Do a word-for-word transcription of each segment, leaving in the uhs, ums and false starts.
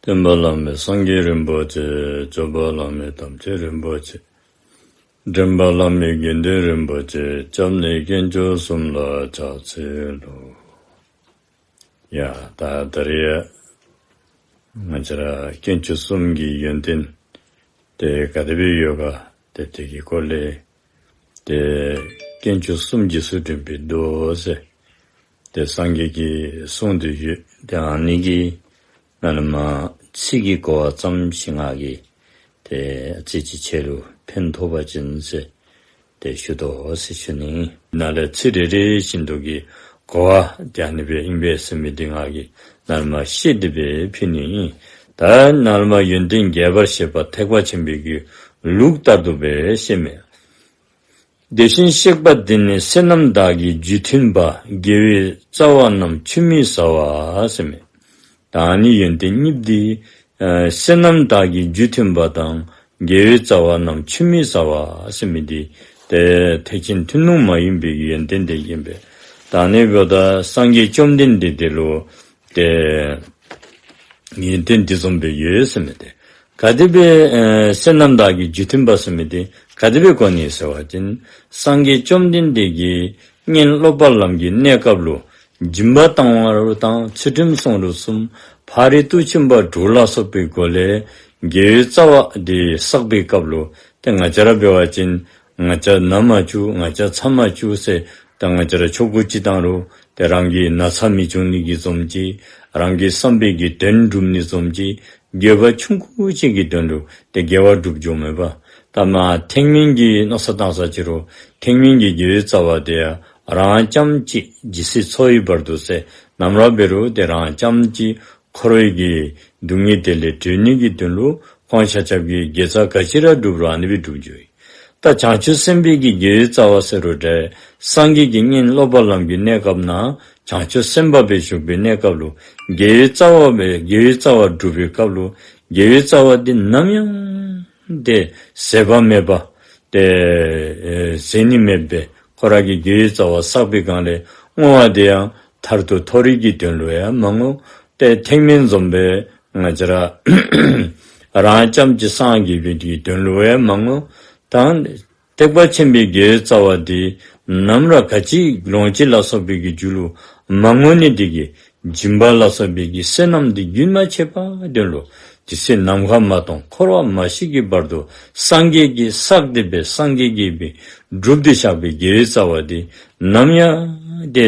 སྟོན་པ་བླ་མེད་སངས་རྒྱས་རིན་པོ་ཆེ། སྐྱོབ་པ་བླ་མེད་དམ་ཆོས་རིན་པོ་ཆེ། འདྲེན་པ་བླ་མེད་དགེ་འདུན་རིན་པོ་ཆེ། སྐྱབས་གནས་དཀོན་མཆོག་གསུམ་ལ་ཕྱག་འཚལ་ལོ། ཡ་ད་ད་རེས་ང་བཅས་ར་དཀོན་མཆོག་གསུམ་གྱི་ཡོན་ཏན་དེ་ག་དེ་སྦེ་ཡོད་ག། དེ་དེ་གི་སྐོར་ལས་དེ་དཀོན་མཆོག་གསུམ་རྗེས་སུ་དྲན་པའི་མདོ་ཟེར་དེ་སངས་རྒྱས་ཀྱིས་གསུངས་ཏེ་ཡོད། དེ་ཨ་ནི་གི་ནང་ལས་མར་ཚིག་གི་གོ་བ་ཙམ་ཞིག་ང་གིས་དེ་ཨ་ཙི་ཅིག་ཁྱེད་ལུ་ཕན་ཐོགས་པ་ཅིན་ཟེར་དེ་ཞུ་དོ་ཟེར་ཞུ་ནི། ནཱ་ལས་ཚིག་རེ་རེ་བཞིན་དུ་གི་གོ་བ་དེ་ཨ་ནི་སྦེ་ཨིན་པས་ཟེར་མི་འདི་ང་གིས་ནཱ་ལས་མར་བཤད་དེ་སྦེ་ཕུལ་ནི་ཨིན། ད་ནཱ་ལས་མར་ཡོན་ཏན་རྒྱས་པར་བཤད་པ་ཐེག་པ་ཆེན་པོའི་གི་ལུགས་ལྟར་དུ་སྦེ་བཤད་མི། དེ་བཞིན་གཤེགས་པ་འདི་ནི་བསོད་ནམས་དག་གི་རྒྱུ་མཐུན་པ། དགེ་བའི་རྩ་བ་རྣམས་ཆུད་མི་ཟ་བ་ཟེར་མི། ད་ཨ་ནི་ཡོན་ཏན་གཉིས་འདི་ཨ་བསོད་ནམས་དག་གི་རྒྱུ་མཐུན་པ་དང་དགེ་བའི་རྩ་བ་རྣམས་ཆུད་མི་ཟ་བ་ཟེར་མི་འདི་དེ་ཐེག་ཆེན་ཐུན་མོང་མ་ཡིན་པའི་ཡོན་ཏན་དེ་ཨིན་པས། ད་ཨ་ནི་འབདཝ་ད་སངས་རྒྱས་བཅོམ་ལྡན་འདས་དེ་ལུ་དེ་ཡོན་ཏན་འདི་བཟུམ་སྦེ་ཡོད་ཟེར་མི་དེ་ག་དེ་སྦེ་ཨ་བསོད་ནམས་དག་གི་རྒྱུ་མཐུན་པ་ཟེར་མི་དེ་ག་དེ་སྦེ་གོ་ནི་ཟེར་བ་ཅིན་སངས་རྒྱས་བཅོམ་ལྡན་འདས་ཀྱིས་སྔོན་སློབ་པ་ལམ་གྱི་གནས་སྐབས་ལུ་སྦྱིན་པ་བཏང་བ་རུ་དང་ཚུལ་ཁྲིམས་སྲུང་རུ་གསུམ་ཕ་རོལ་ཏུ་ཕྱིན་པ་དྲུག་ལ་སོགས་པའི་སྒོ་ལས་དགེ་བའི་རྩ་བ་དེ་བསགས་པའི་སྐབས་ལུ་དེ་ང་བཅས་ར་འབད་བ་ཅིན་ང་བཅས་ན་མ་བཅུག་ང་བཅས་ཚ་མ་བཅུག་ཟེར་ད་ང་བཅས་ར་ཆོ་ག་ཅིག་བཏང་རུང་དེ་རང་གི་ན་ཚ་མི་འབྱུང་ནི་གི་བཟུམ་ཅིག་རང་གི་བསམ་པའི་གི་དོན་འགྲུབ་ནི་བཟུམ་ཅིག་དགེ་བ་ཆུང་ཀུ་ཅིག་གི་དོན་ལུ་དེ་དགེ་བ་སྒྲུབ་འགྱོཝ་མས་པ། ད་མ་ཐེག་དམན་གྱི་མནོ་བསམ་བཏང་ས་ཅིག་རུང་ཐེག་དམན་གྱི་དགེ་བའི་རྩ་བ་དེ་ཡང་རང་རྐྱངམ་གཅིག་ཇི་སྲིད་འཚོ་ཡི་བར་དུ་ཟེར་ནམ་ར་འབད་རུང་དེ་རང་རྐྱངམ་གཅིག་འཁོར་བའི་གི་སྡུག་བསྔལ་དེ་ལས་གྲོལ་ནི་གི་དོན་ལུ་ཁོང་ཆ་ཁྱབ་ཀྱིས་དགེ་རྩ་ག་ཅི་ར་སྒྲུབ་རུང་ཨ་ནི་སྦེ་སྒྲུབ་འགྱོ་ཡི། ད་བྱང་ཆུབ་སེམས་དཔའི་གི་དགེ་བའི་རྩ་བ་ཟེར་རུང་འདྲ། སངས་རྒྱས་ཀྱིས་སྔོན་སློབ་པ་ལམ་གྱི་གནས་སྐབས་ན་བྱང་ཆུབ་སེམས་དཔའ་སྦེ་བཞུགས་པའི་གནས་སྐབས་ལུ་དགེ་བའི་རྩ་བ་སྦེ་དགེ་བའི་རྩ་བ་སྒྲུབ་པའི་སྐབས་ལུ་དགེ་བའི་རྩ་བ་འདི་ནམ་ཡང་དེ་ཟད་པ་མེད་པ་དེ་ཨེ་ཟད་ནི་མེད་པས། ཁོ་ར་གིས་དགེ་བའི་རྩ་བ་བསགས་པའི་སྒང་ལས་བསྔོ་བ་དེ་ཡང་མཐར་ཐུག་མཐོ་རིས་ཀྱི་དོན་ལུ་ཡང་མ་བསྔོ། ཏེ་ཐེག་དམན་བཟུམ་སྦེ་ང་བཅས་ར་རང་རྐྱངམ་གཅིག་སངས་རྒྱས་པའི་གི་དོན་ལུ་ཡང་མ་བསྔོ། ད་ཐེག་པ་ཆེན་པོའི་དགེ་བའི་རྩ་བ་འདི་ནམ་ར་ག་ཅི་ལོངས་སྤྱོད་ལ་སོགས་པའི་གི་རྒྱུ་ལུ་མ་བསྔོ་ནི་དེ་གིས་སྦྱིན་པ་ལ་སོགས་པའི་གི་བསོད་ནམས་འདི་རྒྱུན་མ་ཆད་པ་དོན་ལུ་ཇི་སྲིད་ནམ་མཁའ་མ་སྟོང་འཁོར་བ་མ་ཞིག་གི་བར་དུ་སངས་རྒྱས་ཀྱིས་བསགས་ཏེ་སྦེ་སངས་རྒྱས་ཀྱིས་སྦེ་སྒྲུབ་སྟེ་བཞག་པའི་དགེ་བའི་རྩ་བ་འདི་ནམ་ཡང་དེ་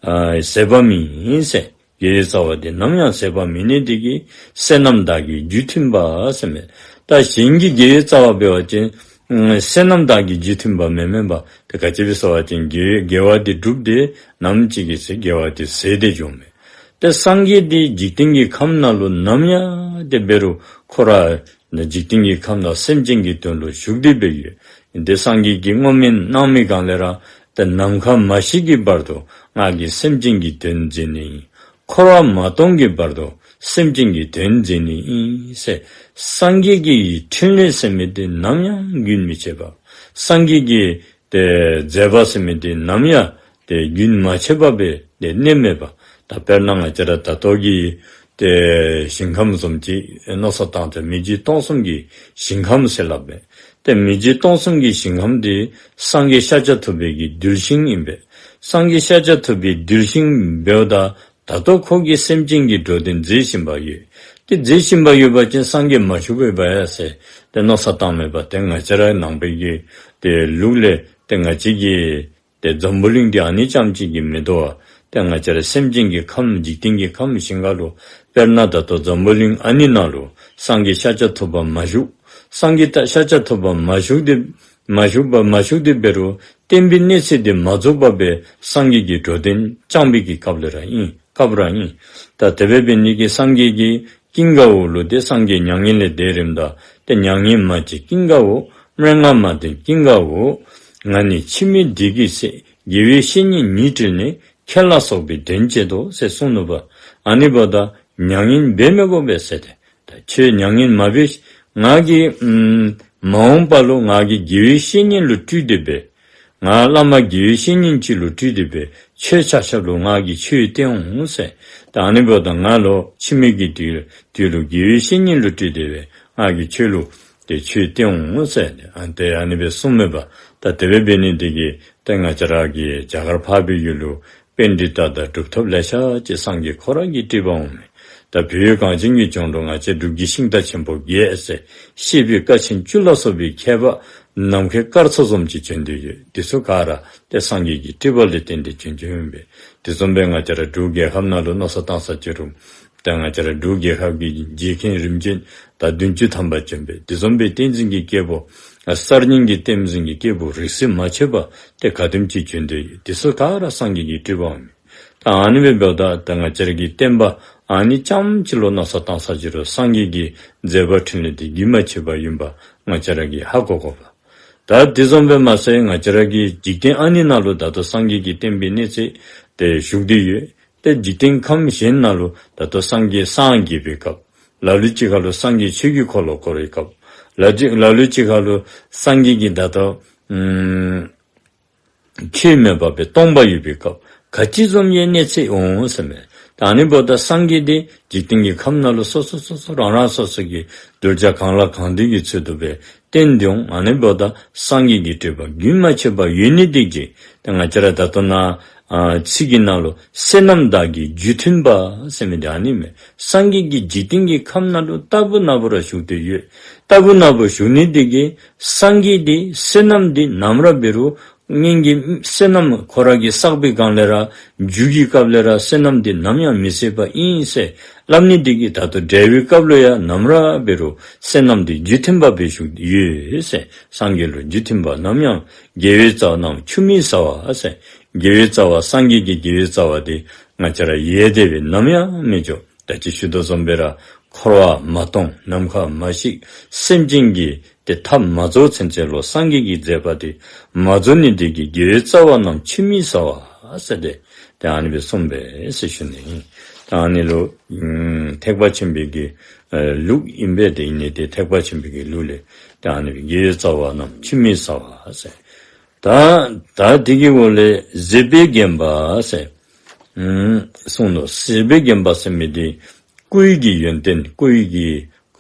ཨ་ཟད་པ་མེད་ཟེར། དགེ་བའི་རྩ་བ་འདི་ནམ་ཡང་ཟད་པ་མེད་ནི་དེ་གིས་བསོད་ནམས་དག་གི་རྒྱུ་མཐུན་པ་ཟེར་མས། ད་གཞན་གྱི་དགེ་བའི་རྩ་བ་འབད་བ་ཅིན་ཨ་བསོད་ནམས་དག་གི་རྒྱུ་མཐུན་པ་མེན་མེན་པ། དེ་ག་ཅི་སྦེ་ཟེར་བ་ཅིན་དགེ་དགེ་བ་འདི་སྒྲུབ་སྟེ་ནམ་ཅིག་གི་ཚེ་དགེ་བ་འདི་ཟད་དེ་འགྱོཝ་མས། ཏེ་སངས་རྒྱས་འདི་འཇིག་རྟེན་གྱི་ཁམས་ནང་ལུ་ནམ་ཡང་དེ་འབད་རུང་ཁོ་ར་འཇིག་རྟེན་གྱི་ཁམས་ནང་སེམས་ཅན་གྱི་དོན་ལུ་བཞུགས་ཏེ་སྦེ་ཡོད། དེ་སངས་རྒྱས་ཀྱིས་བསྔོ་སྨོན་གནང་མི་སྒང་ལས་ར་ཏེ་ནམ་མཁའ་མ་ཞིག་གི་བར་དུ་ང་གིས་སེམས་ཅན་གྱི་དོན་མཛད་ནི་ཨིན། འཁོར་བ་མ་སྟོང་གི་བར་དུ་སེམས་ཅན་གྱི་དོན་མཛད་ནི་ཨིན་ཟེར། སངས་རྒྱས་ཀྱི་འཕྲིན་ལས་ཟེར་མི་འདི་ནམ་ཡང་རྒྱུན་མི་ཆད་པ། སངས་རྒྱས་ཀྱི་ཏེ་མཛད་པ་ཟེར་མི་འདི་ནམ་ཡང་ཏེ་རྒྱུན་མ་ཆད་པ་སྦེ་ཏེ་གནས་མེད་པ། ད་དཔེར་ན་ང་བཅས་ར་ད་ལྟོ་གི་ཏེ་ཞིང་ཁམས་བཟུམ་ཅིག་མནོ་བསམ་བཏང་སྟེ་མི་མཇེད་སྟོང་གསུམ་གྱི་ཞིང་ཁམས་ཟེར་སླབ་མས། ཏེ་མི་མཇེད་སྟོང་གསུམ་གྱི་ཞིང་ཁམས་འདི་སངས་རྒྱས་ཤཱཀྱ་ཐུབ་པའི་གི་གདུལ་ཞིང་ཨིན་པས། སངས་རྒྱས་ཤཱཀྱ་ཐུབ་པའི་གདུལ་ཞིང་འབདཝ་ད་ད་ལྟོ་ཁོ་གིས་སེམས་ཅན་གྱི་འགྲོ་དོན་མཛད་བཞིན་པ་ཡོད། ཏེ་མཛད་བཞིན་པ་ཡོད་པ་ཅིན་སངས་རྒྱས་མ་བཞུགས་པས་པ་ཡ་ཟེར་ཏེ་མནོ་བསམ་བཏངམ་མས་པ། ཏེ་ང་བཅས་ར་ནང་པའི་གི་ཏེ་ལུགས་ལས་ཏེ་ང་བཅས་ཀྱི་ཏེ་འཛམ་བུ་གླིང་འདི་ཨ་ནི་རྐྱངམ་གཅིག་གི་མི་དོ་བ། ཏེ་ང་བཅས་ར་སེམས་ཅན་གྱི་ཁམས་འཇིག་རྟེན་གྱི་ཁམས་ཞིང་ཁམས་ལུ་དཔེར་ན་ད་ལྟོ་འཛམ་བུ་གླིང་ཨ་ནི་ནང་ལུ་སངས་རྒྱས་ཤཱཀྱ་ཐུབ་པ་མ་བཞུགས། སངས་རྒྱས་ད་ཤཱཀྱ་ཐུབ་པ་མ་བཞུགས་ཏེ་མ་བཞུགས་པ་མ་བཞུགས་ཏེ་འབད་རུང་བསྟན་པའི་གནས་ཚད་འདི་མ་རྫོགས་པ་སྦེ་སངས་རྒྱས་ཀྱི་འགྲོ་དོན་བསྐྱངས་པའི་གི་སྐབས་ལས་ར་ཨིན། སྐབས་ར་ཨིན། ད་དེ་སྦེ་འབད་ནི་གིས་སངས་རྒྱས་ཀྱིས་ཀུན་དགའ་བོ་ལུ་ཏེ་སངས་རྒྱས་མྱ་ངན་ལས་འདས་རནམ་ད་ཏེ་མྱ་ངན་མ་བྱེད་ཀུན་དགའ་བོ། སྨྲེ་སྔགས་མ་འདོན་ཀུན་དགའ་བོ། ང་ནི་འཆི་མེད་བདེ་སྐྱིད་ཟད། དགེ་བའི་བཤེས་གཉེན་ཉིད་བསྒྲལ་ནས། ཁྱེད་ལ་སོགས་པའི་དོན་བྱེད་དོ་ཟེར་གསུངས་ནུག་པ། ཨ་ནི་འབདཝ་ད་མྱ་ངན་འབད་མི་དགོ་པས་ཟེར་ཏེ། ད་ཁྱོད་མྱ་ངན་མ་འབད། ང་གིས་ཨམ་མ་འོངས་པ་ལུ་ང་གིས་དགེ་བའི་བཤེས་གཉེན་ལུ་སྤྲུལ་ཏེ་སྦེ་ང་བླ་མ་དགེ་བའི་བཤེས་གཉེན་ཅིག་ལུ་སྤྲུལ་ཏེ་སྦེ་ཁྱོད་ཆ་ཁྱབ་ལུ་ང་གིས་ཆོས་བསྟན་འོང་ཟེར། ད་ཨ་ནི་འབདཝ་ད་ང་ལུ་འཆི་མེད་ཀྱི་དུས་དུས་ལུ་དགེ་བའི་བཤེས་གཉེན་ལུ་སྤྲུལ་ཏེ་སྦེ་ང་གིས་ཁྱོད་ལུ་ཏེ་ཆོས་བསྟན་འོང་ཟེར་ཏེ་ཨ་ཏེ་ཨ་ནི་སྦེ་གསུངམ་མས་པ། ད་དེ་སྦེ་འབད་ནི་དེ་གིས་ཏེ་ང་བཅས་ར་གི་རྒྱ་གར་འཕགས་པའི་ཡུལ་ལུ་པཎྜི་ཏ་དང་གྲུབ་ཐོབ་ལེ་ཤ་ཅིག་སངས་རྒྱས་ཁོ་ར་གི་སྤྲུལ་པ་འོང་མས། ད་བོད་ཡུལ་གངས་ཅན་གྱི་ལྗོངས་ལུ་ང་བཅས་འབྲུག་གི་ཤིང་རྟ་ཆེན་པོ་བརྒྱད་ཟེར་གཤེགས་པའི་སྐར་ཆེན་བཅུ་ལ་སོགས་པའི་མཁས་པ་ནམ་མཁའི་སྐར་ཚོགས་བཟུམ་ཅིག་བྱོན་ཏེ་ཡོད། དེ་ཚུ་ག་ར་ཏེ་སངས་རྒྱས་ཀྱི་སྤྲུལ་པ་ལས་བརྟེན་ཏེ་བྱོན་བྱོནམ་ཨིན་པས། དེ་བཟུམ་སྦེ་ང་བཅས་ར་འབྲུག་རྒྱལ་ཁབ་ནང་ལུ་མནོ་བསམ་བཏང་ས་ཅིག་རུང་ད་ང་བཅས་ར་འབྲུག་རྒྱལ་ཁབ་ཀྱི་རྗེ་མཁན་རིམ་བྱོན་ད་བདུན་ཅུ་ཐམ་པ་བྱོན་པས། དེ་བཟུམ་སྦེ་བསྟན་འཛིན་གྱི་སྐྱེས་བུ་གསར་རྙིང་གི་བསྟན་འཛིན་གྱི་སྐྱེས་བུ་རིགས་སུ་མ་ཆད་པ་ཏེ་ག་དེམ་ཅིག་བྱོན་ཏེ་ཡོད། དེ་ཚུ་ག་ར་སངས་རྒྱས་ཀྱི་སྤྲུལ་པ་འོང་མས། ད་ཨ་ནི་སྦེ་འབདཝ་ད་ད་ང་བཅས་ར་གི་བསྟན་པ་ཨ་ནི་རྐྱངམ་ཅིག་ལུ་མནོ་བསམ་བཏང་ས་ཅིག་རུང་སངས་རྒྱས་ཀྱི་མཛད་པ་འཕྲིན་ལས་དེ་རྒྱུན་མ་ཆད་པ་ཨིན་པ་ང་བཅས་ར་གིས་ཧ་གོ་དགོ་པས། ད་དེ་བཟུམ་སྦེ་མ་ཚད་ང་བཅས་ར་གི་འཇིག་རྟེན་ཨ་ནི་ནང་ལུ་ད་ལྟོ་སངས་རྒྱས་ཀྱི་བསྟན་པའི་གནས་ཚད་དེ་བཞུགས་ཏེ་ཡོད། ཏེ་འཇིག་རྟེན་ཁམས་གཞན་ནང་ལུ་ད་ལྟོ་སངས་རྒྱས་སངས་རྒྱས་པའི་སྐབས། ལ་ལུ་ཅིག་ཁར་ལུ་སངས་རྒྱས་ཆོས་ཀྱི་འཁོར་ལོ་བསྐོར་བའི་སྐབས། ལ་ཅིག་ལ་ལུ་ཅིག་ཁར་ལུ་སངས་རྒྱས་ཀྱིས་ད་ལྟོ་ཨམ་ཆོས་མེད་པ་སྦེ་སྟོང་པ་ཡོད་པའི་སྐབས། ག་ཅི་བཟུམ་ཡང་གནས་ཚད་འོང་ཟེར་མས། ད་ཨ་ནི་འབདཝ་ད་སངས་རྒྱས་དེ་འཇིག་རྟེན་གྱི་ཁམས་ནང་ལུ་སོ་སོ་སོ་སོ་རང་རང་སོ་སོ་གི་གདུལ་བྱ་གང་ལ་གང་འདུལ་གྱི་ཚུལ་དུ་སྦེ་བསྟན་ཏེ་འོང་། ཨ་ནི་འབདཝ་ད་སངས་རྒྱས་ཀྱི་སྤྲུལ་པ་རྒྱུན་མ་ཆད་པ་ཡོད་ནི་དེ་གིས་ཏེ་ང་བཅས་ར་ད་ལྟོ་ནཱ་ཨ་ཚིག་གི་ནང་ལུ་བསོད་ནམས་དག་གི་རྒྱུ་མཐུན་པ་ཟེར་མི་དེ་ཨ་ནི་མས། སངས་རྒྱས་ཀྱིས་འཇིག་རྟེན་གྱི་ཁམས་ནང་ལུ་རྟག་བུ་ན་བུ་ར་བཞུགས་ཏེ་ཡོད། རྟག་བུ་ན་བུ་བཞུགས་ནི་དེ་གིས་སངས་རྒྱས་དེ་བསོད་ནམས་དེ་ནམ་ར་འབད་རུང་སྔོན་གྱི་བསོད་ནམས་ཁོ་ར་གིས་བསགས་པའི་སྒང་ལས་ར་རྒྱུ་གི་སྐབས་ལས་ར་བསོད་ནམས་དེ་ནམ་ཡང་མི་ཟད་པ་ཨིན་ཟེར་སླབ་ནི་དེ་གིས་ད་ལྟོ་འབྲས་བུའི་སྐབས་ལུ་ཡང་ནམ་ར་འབད་རུང་བསོད་ནམས་དེ་རྒྱུ་མཐུན་པ་སྦེ་བཞུགས་ཡོད་ཟེར། སངས་རྒྱས་ལུ་རྒྱུ་མཐུན་པ་ནམ་ཡང་དགེ་བའི་རྩ་བ་རྣམས་ཆུད་མི་ཟ་བ་ཟེར། དགེ་བའི་རྩ་བ་སངས་རྒྱས་ཀྱི་དགེ་བའི་རྩ་བ་དེ་ང་བཅས་ར་ཡོད་དེ་སྦེ་ནམ་ཡང་མི་འགྱོ། ད་ཅི་ཞུ་དོ་བཟུམ་སྦེ་ར་འཁོར་བ་མ་སྟོངས་ནམ་མཁའ་མ་ཞིག་སེམས་ཅན་གྱི་ཏེ་ཐབས་མ་རྫོགས་ཚུན་ཚོད་ལུ་སངས་རྒྱས་ཀྱི་མཛད་པ་དེ་མ་རྫོགས་ནི་དེ་གིས་དགེ་བའི་རྩ་བ་རྣམས་ཆུད་མི་ཟ་བ་ཟེར་ཏེ་ཏེ་ཨ་ནི་སྦེ་གསུངས་པས་ཟེར་ཞུ་ནི། ད་ཨ་ནི་ལུ་ཨམ་ཐེག་པ་ཆེན་པོའི་གི་ཨ་ལུགས་ཨིན་པས། དེ་ཨིན་ནི་དེ་ཐེག་པ་ཆེན་པོའི་གི་ལུགས་ལས་ཏེ་ཨ་ནི་སྦེ་དགེ་བའི་རྩ་བ་རྣམས་ཆུད་མི་ཟ་བ་ཟེར། ད་ད་དེ་གི་འོག་ལས་བཟོད་པས་བརྒྱན་པ་ཟེར་ཨམ་གསུངས་ནུག། བཟོད་པས་བརྒྱན་པ་ཟེར་མི་དེ་སྐུའི་གི་ཡོན་ཏན་སྐུའི་གི་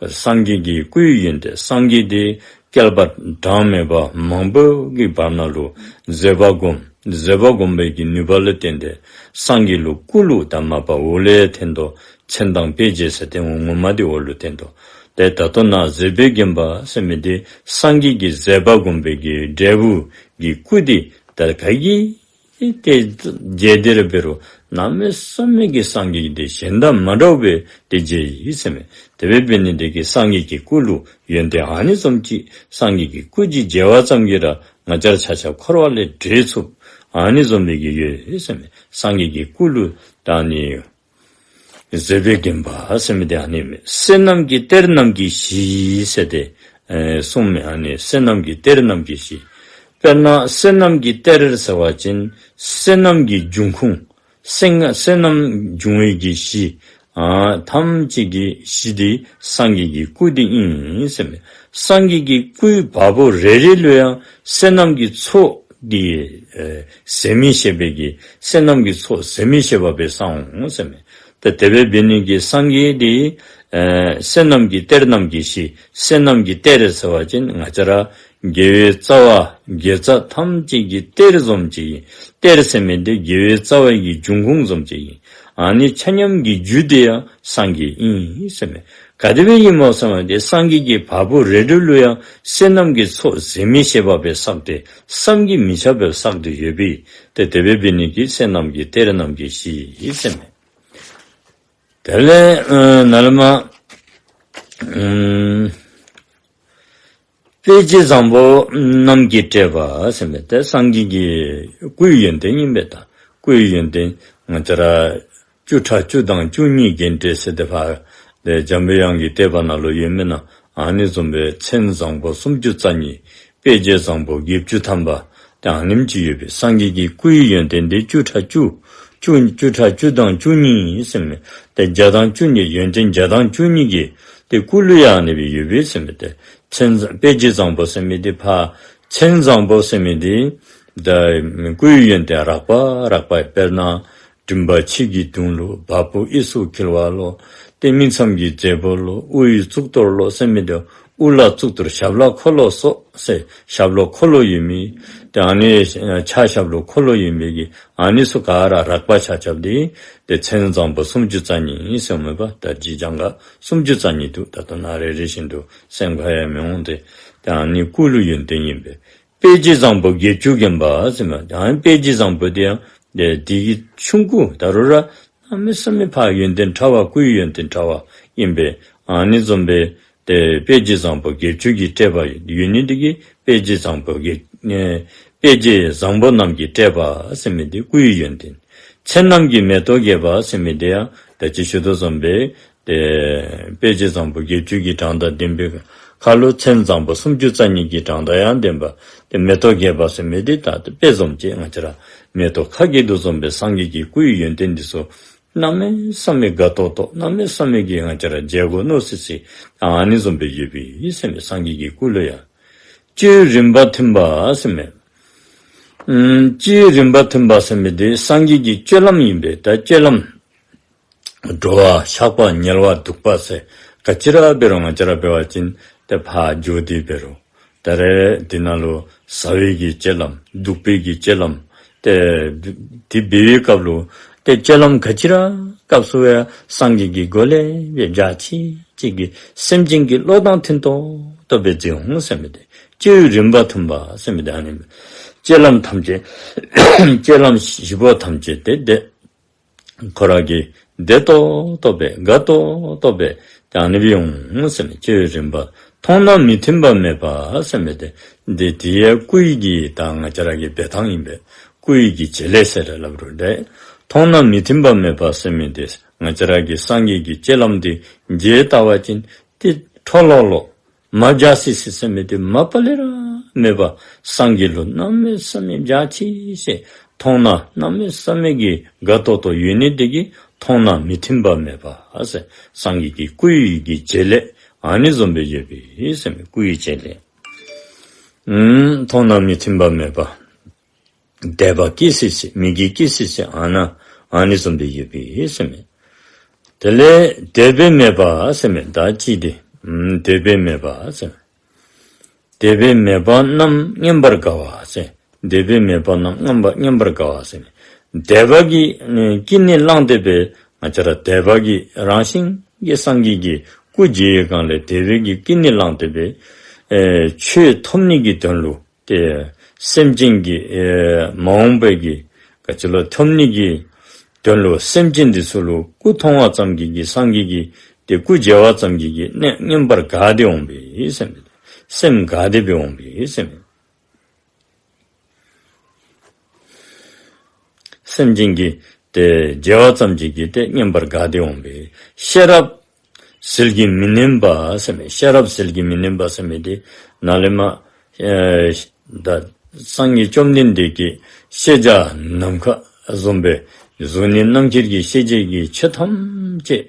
སངས་རྒྱས་ཀྱི་སྐུའི་ཡོན་ཏན་སངས་རྒྱས་དེ་བསྐལ་པ་གྲངས་མེད་པ་མང་པོ་གི་བར་ན་ལུ་བཟོད་པ་བསྒོམ་བཟོད་པ་བསྒོམ་པའི་གི་ནུས་པ་ལུ་བརྟེན་ཏེ་སངས་རྒྱས་ལུ་སྐུ་ལུ་ད་མ་པ་འོག་ལས་འཐོན་དོ། མཚན་དང་དཔེ་བྱད་ཟེར་ཏེ་ངོ་མ་དེ་འོག་ལུ་འཐོན་དོ། ཏེ་ད་ལྟོ་ནཱ་བཟོད་པས་བརྒྱན་པ་ཟེར་མི་དེ་སངས་རྒྱས་ཀྱི་བཟོད་པ་བསྒོམ་པའི་གི་འབྲས་བུ་གི་སྐུ་དེ་ད་ག་གིས་ཏེ་མཇལ་ཏེ་ར་འབད་རུང་གནམ་མེད་ས་མེད་ཀྱི་སངས་རྒྱས་ཀྱི་དེ་གཞན་དང་མ་འདྲཝ་སྦེ་ཏེ་མཇལ་ཡི་ཟེར་མས། དེ་སྦེ་འབད་ནི་དེ་གིས་སངས་རྒྱས་ཀྱི་སྐུ་ལུ་ཡོན་ཏན་ཨ་ནི་བཟུམ་ཅིག་སངས་རྒྱས་ཀྱི་སྐུ་ཅིག་མཇལ་བ་ཙམ་གྱིས་ར་ང་བཅས་ར་ཆ་ཁྱབ་འཁོར་བ་ལས་གྲོལ་ཚུགས། ཨ་ནི་བཟུམ་སྦེ་གི་ཡོད་ཟེར་མས། སངས་རྒྱས་ཀྱི་སྐུ་ལུ་ད་ནི་བཟོད་པས་བརྒྱན་པ་ཟེར་མི་དེ་ཨ་ནི་མས། བསོད་ནམས་ཀྱི་གཏེར་རྣམས་ཀྱི་གཞི་ཟེར་ཏེ་ཨེ་གསུངས་མས། ཨ་ནི་བསོད་ནམས་ཀྱི་གཏེར་རྣམས་ཀྱི་གཞི། དཔེར་ན་བསོད་ནམས་ཀྱི་གཏེར་ཟེར་བ་ཅིན་བསོད་ནམས་ཀྱི་འབྱུང་ཁུངས་བསོད་བསོད་ནམས་འབྱུང་བའི་གི་གཞི་ཨ་ཐམས་ཅད་ཀྱི་གཞི་དེ་སངས་རྒྱས་ཀྱི་སྐུ་དེ་ཨིན་ཟེར་མས། སངས་རྒྱས་ཀྱི་སྐུའི་བ་སྤུ་རེ་རེ་ལུ་ཡང་བསོད་ནམས་ཀྱི་ཚོགས་འདི་ཨེ་ཟད་མི་ཤེས་པའི་གི་བསོད་ནམས་ཀྱི་ཚོགས་ཟད་མི་ཤེས་པ་སྦེ་བསགས་འོང་ཟེར་མས། ཏེ་དེ་སྦེ་འབད་ནི་གི་སངས་རྒྱས་འདི་ཨེ་བསོད་ནམས་ཀྱི་གཏེར་རྣམས་ཀྱི་གཞི་བསོད་ནམས་ཀྱི་གཏེར་ཟེར་བ་ཅིན་ང་བཅས་ར་དགེ་བའི་རྩ་བ་དགེ་རྩ་ཐམས་ཅད་ཀྱི་གཏེར་བཟུམ་ཅིག་ཨིན། གཏེར་ཟེར་མི་འདི་དགེ་བའི་རྩ་བའི་གི་འབྱུང་ཁུངས་བཟུམ་ཅིག་ཨིན། ཨ་ནི་ཆ་མཉམ་གྱི་རྒྱུ་དེ་ཡང་སངས་རྒྱས་ཨིན་ཟེར་མས། ག་དེ་སྦེ་ཨིན་མོ་ཟེར་བ་ཅིན་སངས་རྒྱས་ཀྱི་བ་སྤུ་རེ་རེ་ལུ་ཡང་བསོད་ནམས་ཀྱི་ཚོགས་ཟད་མི་ཤེས་པ་སྦེ་བསགས་ཏེ་བསམ་གྱིས་མི་ཁྱབ་པ་སྦེ་བསགས་ཏེ་ཡོད་པས། ཏེ་དེ་སྦེ་འབད་ནི་གིས་བསོད་ནམས་ཀྱི་གཏེར་རྣམས་ཀྱི་གཞི་ཟེར་མས། དེ་ལས་ཨ་ནཱ་ལས་མར་ཨམ་དཔེ་བྱད་བཟང་པོ་རྣམས་ཀྱིས་སྤྲས་པ་ཟེར་མས། ཏེ་སངས་རྒྱས་ཀྱི་སྐུའི་ཡོན་ཏན་ཨིན་པས། ད་སྐུའི་ཡོན་ཏན་ང་བཅས་ར་བཅུ་ཕྲག་བཅུ་དང་བཅུ་གཉིས་རྒྱན་སྤྲས་ཟེར་ཏེ་ཕར་ཏེ་འཇམ་པའི་དབྱངས་ཀྱི་བསྟོད་པ་ནང་ལུ་ཡོད་མེན་ན། ཨ་ནི་བཟུམ་སྦེ་མཚན་བཟང་པོ་སུམ་ཅུ་རྩ་གཉིས། དཔེ་བྱད་བཟང་པོ་བརྒྱད་ཅུ་ཐམ་པ། ཏེ་ཨ་ནེམ་ཅིག་ཡོད་པས། སངས་རྒྱས་ཀྱི་སྐུའི་ཡོན་ཏན་དེ་བཅུ་ཕྲག་བཅུ་བཅུ་བཅུ་ཕྲག་བཅུ་དང་བཅུ་གཉིས་ཟེར་མས། ཏེ་བརྒྱ་དང་བཅུ་གཉིས་ཡོན་ཏན་བརྒྱ་དང་བཅུ་གཉིས་ཀྱི་ཏེ་སྐུ་ལུ་ཡང་ཨ་ནི་སྦེ་ཡོད་པས་ཟེར་མས། ཏེ་མཚན་དཔེ་བྱད་བཟང་པོ་ཟེར་མི་དེ་ཕར་མཚན་བཟང་པོ་ཟེར་མི་དེ་ད་སྐུའི་ཡོན་ཏན་རགས་པ་རགས་པ་དཔེར་ན་ མགྲིན་པ་ཆོས་ཀྱི་དུང་ལུ། བ་སྤུ་གཡས་སུ་འཁྱིལ་བ་ལོ། ཏེ་སྨིན་མཚམས་ཀྱི་མཛོད་སྤུ་ལོ། དབུ་ཡི་གཙུག་ཏོར་ལོ་ཟེར་མི་འདི་དབུ་ལ་གཙུག་ཏོར་ཞབས་ལ་འཁོར་ལོ་སོགས་ཟེར་ཞབས་ལུ་འཁོར་ལོ་ཡོད་མི། ཏེ་ཨ་ནི་ཕྱག་ཞབས་ལུ་འཁོར་ལོ་ཡོད་མི་གི་ཨ་ནི་ཚུ་ག་ར་རགས་པ་ཆ་ཁྱབ་འདི་ཏེ་མཚན་བཟང་པོ་སུམ་ཅུ་རྩ་གཉིས་ཟེར་མི་པ་ད་རྗེ་འཆང་ག་སུམ་ཅུ་རྩ་གཉིས་འདུག། ད་ལྟོ་ན་རེ་རེ་བཞིན་དུ་སེམས་ཁར་ཡང་མི་འོང་སྟེ། ཏེ་ཨ་ནི་སྐུ་ལུ་ཡོན་ཏན་ཨིན་པས། དཔེ་བྱད་བཟང་པོ་བརྒྱད་ཅུ་བརྒྱན་པ་ཟེར་མི་ཨ་ནི་དཔེ་བྱད་བཟང་པོ་འདི་ཡང་ཏེ་དེ་གི་ཆུང་ཀུ་ད་རུང་ར་གནམ་མེད་ས་མེད་ཕར་ཡོན་ཏན་ཕྲ་བ་སྐུའི་ཡོན་ཏན་ཕྲ་བ་ཨིན་པས། ཨ་ནི་བཟུམ་སྦེ་ཏེ་དཔེ་བྱད་བཟང་པོ་བརྒྱད་ཅུ་གིས་སྤྲས་པ་ཡོད་ནི་འདི་གིས་དཔེ་བྱད་བཟང་པོ་བརྒྱད་ཨེ་དཔེ་བྱད་བཟང་པོ་རྣམས་ཀྱིས་སྤྲས་པ་ཟེར་མི་འདི་སྐུའི་ཡོན་ཏན། མཚན་རྣམས་ཀྱི་མེ་ཏོག་རྒྱས་པ་ཟེར་མི་འདི་ཡང་ད་ཅི་ཞུ་དོ་བཟུམ་སྦེ་ཏེ་དཔེ་བྱད་བཟང་པོ་བརྒྱད་ཅུ་གི་གྲངས་དང་ལྡན་པའི་ཁར་ལུ་མཚན་བཟང་པོ་སུམ་ཅུ་རྩ་གཉིས་ཀྱི་གྲངས་དང་ཡང་ལྡན་པ། ཏེ་མེ་ཏོག་རྒྱས་པ་ཟེར་མི་འདི་ད་དཔེ་བཟུམ་ཅིག་ང་བཅས་ར་མེ་ཏོག་ཁ་གི་དོ་བཟུམ་སྦེ་སངས་རྒྱས་ཀྱི་སྐུའི་ཡོན་ཏན་འདི་ཚུ་གནམ་མེད་ས་མེད་དགའ་ཏོག་ཏོ་གནམ་མེད་ས་མེད་ཀྱི་ང་བཅས་ར་མཇལ་དགོ་མནོ་སི་སི་ཨ་ནི་བཟུམ་སྦེ་ཡོད་པའི་ཟེར་མི་སངས་རྒྱས་ཀྱི་སྐུ་ལུ་ཡང་། སྤྱི་བོའི་རིམ་པ་མཐུན་པ་ཟེར་མི་ཨམ་སྤྱི་བོའི་རིམ་པ་མཐུན་པ་ཟེར་མི་འདི་སངས་རྒྱས་ཀྱི་སྤྱོད་ལམ་ཨིན་པས། ད་སྤྱོད་ལམ་འགྲོ་བ་འཆག་པ་ཉལ་བ་འདུག་པ་ཟེར་ག་ཅི་ར་འབད་རུང་ང་བཅས་ར་འབད་བ་ཅིན་ཏེ་ཕར་འགྱོ་སྟེ་འབད་རུང་ད་རེས་འདི་ནང་ལུ་ཟ་བའི་གི་སྤྱོད་ལམ་འདུག་པའི་གི་སྤྱོད་ལམ་ཏེ་འདི་འབད་བའི་སྐབས་ལུ་ཏེ་སྤྱོད་ལམ་ག་ཅི་ར་སྐབས་སུ་ཡང་སངས་རྒྱས་ཀྱི་སྒོ་ལས་འབད་འཇའ་ཆི་ཆི་གི་སེམས་ཅན་གྱི་བློ་དང་མཐུན་ཏོག་ཏོ་སྦེ་འཛིན་འོང་ཟེར་མི་འདི་སྤྱི་བོའི་རིམ་པ་མཐུན་པ་ཟེར་མི་འདི་ཨ་ནི་སྤྱོད་ལམ་ཐམས་ཅད་སྤྱོད་ལམ་བཞི་པོ་ཐམས་ཅད་ཏེ་ཏེ་ཁོ་ར་གིས་བདེ་ཏོག་ཏོ་སྦེ་དགའ་ཏོག་ཏོ་སྦེ་ཏེ་ཨ་ནི་སྦེ་འོང་ཟེར་མི་སྤྱི་བོའི་རིམ་པ། མཐོང་ན་མི་མཐུན་པ་མེད་པ་ཟེར་མི་འདི་འདི་དེ་ཡང་སྐུ་ཡི་གི་ད་ང་བཅས་ར་གི་འབད་ཐངས་ཨིན་པས། སྐུ་ཡི་གི་བྱེད་ལས་ཟེར་ར་སླབ་རུང་འདྲ། མཐོང་ན་མི་མཐུན་པ་མེད་པ་ཟེར་མི་འདི་ང་བཅས་ར་གི་སངས་རྒྱས་ཀྱི་སྤྱོད་ལམ་འདི་མཇལ་བལྟ་བ་ཅིན་ཏེ་འཕྲོ་ལོག་ལོག་མ་འཇའ་སི་སི་ཟེར་མི་འདི་མ་པ་ལས་ར་མེད་པ། སངས་རྒྱས་ལུ་གནམ་མེད་ས་མེད་འཇའ་ཆི་ཟེར་མཐོང་ན་གནམ་མེད་ས་མེད་ཀྱི་དགའ་ཏོག་ཏོ་ཡོད་ནི་འདི་གིས་མཐོང་ན་མི་མཐུན་པ་མེད་པ་ཟེར་སངས་རྒྱས་ཀྱི་སྐུ་ཡི་གི་བྱེད་ལས་ཨ་ནི་བཟུམ་སྦེ་ཡོད་པའི་ཟེར་མི་སྐུ་ཡི་བྱེད་ལས། ཨུམ་མཐོང་ན་མི་མཐུན་པ་མེད་པ། དད་པ་སྐྱེ་སི་སི་མི་དགེ་སྐྱེ་སི་སི་ཨ་ན་ཨ་ནི་བཟུམ་སྦེ་ཡོད་པའི་ཟེར་མི། དེ་ལས་དད་པས་མོས་པ་ཟེར་མི་ད་ཅི་འདི་ཨུམ་དད་པས་མོས་པ་ཟེར་མི། དད་པས་མོས་པ་རྣམས་མཉམ་པར་དགའ་བ་ཟེར། དད་པས་མོས་པ་རྣམས་མཉམ་པར་མཉམ་པར་དགའ་བ་ཟེར་མི། དད་པ་གིས་ཀུན་ནས་བསླངས་ཏེ་སྦེ་ང་བཅས་ར་དད་པ་གིས་རང་བཞིན་གྱིས་སངས་རྒྱས་ཀྱི་སྐུ་མཇལ་བའི་སྒང་ལས་དད་པ་གིས་ཀུན་ནས་བསླངས་ཏེ་སྦེ་ཨེ་ཆོས་ཐོབ་ནི་གི་དོན་ལུ་ཏེ་སེམས་ཅན་གྱི་ཨེ་མ་འོངས་པའི་གི་ག་ཅི་ལོ་ཐོབ་ནི་གི་དོན་ལུ་སེམས་ཅན་འདི་ཚུ་ལུ་སྐུ་མཐོང་བ་ཙམ་གྱིས་ཀྱི་སངས་རྒྱས་ཀྱི་ཏེ་སྐུ་མཇལ་བ་ཙམ་གྱིས་ཀྱི་ནི་མཉམ་པར་དགའ་སྟེ་འོང་པས་ཟེར་མི། སེམས་དགའ་སྟེ་སྦེ་འོང་པས་ཟེར་མི། སེམས་ཅན་གྱི་ཏེ་མཇལ་བ་ཙམ་གྱིས་ཀྱི་ཏེ་མཉམ་པར་དགའ་སྟེ་འོང་པས། ཤེས་རབ་ཟིལ་གྱིས་མི་ནོན་པ་ཟེར་མི། ཤེས་རབ་ཟིལ་གྱིས་མི་ནོན་པ་ཟེར་མི་འདི་ནཱ་ལས་མར་ཨེ་ད་སངས་རྒྱས་བཅོམ་ལྡན་འདས་ཀྱིས་ཤེས་བྱ་ནམ་མཁའ་བཟུམ་སྦེ་གཟུགས་ནས་རྣམ་མཁྱེན་གྱི་ཤེས་བྱའི་གི་ཆོས་ཐམས་ཅད་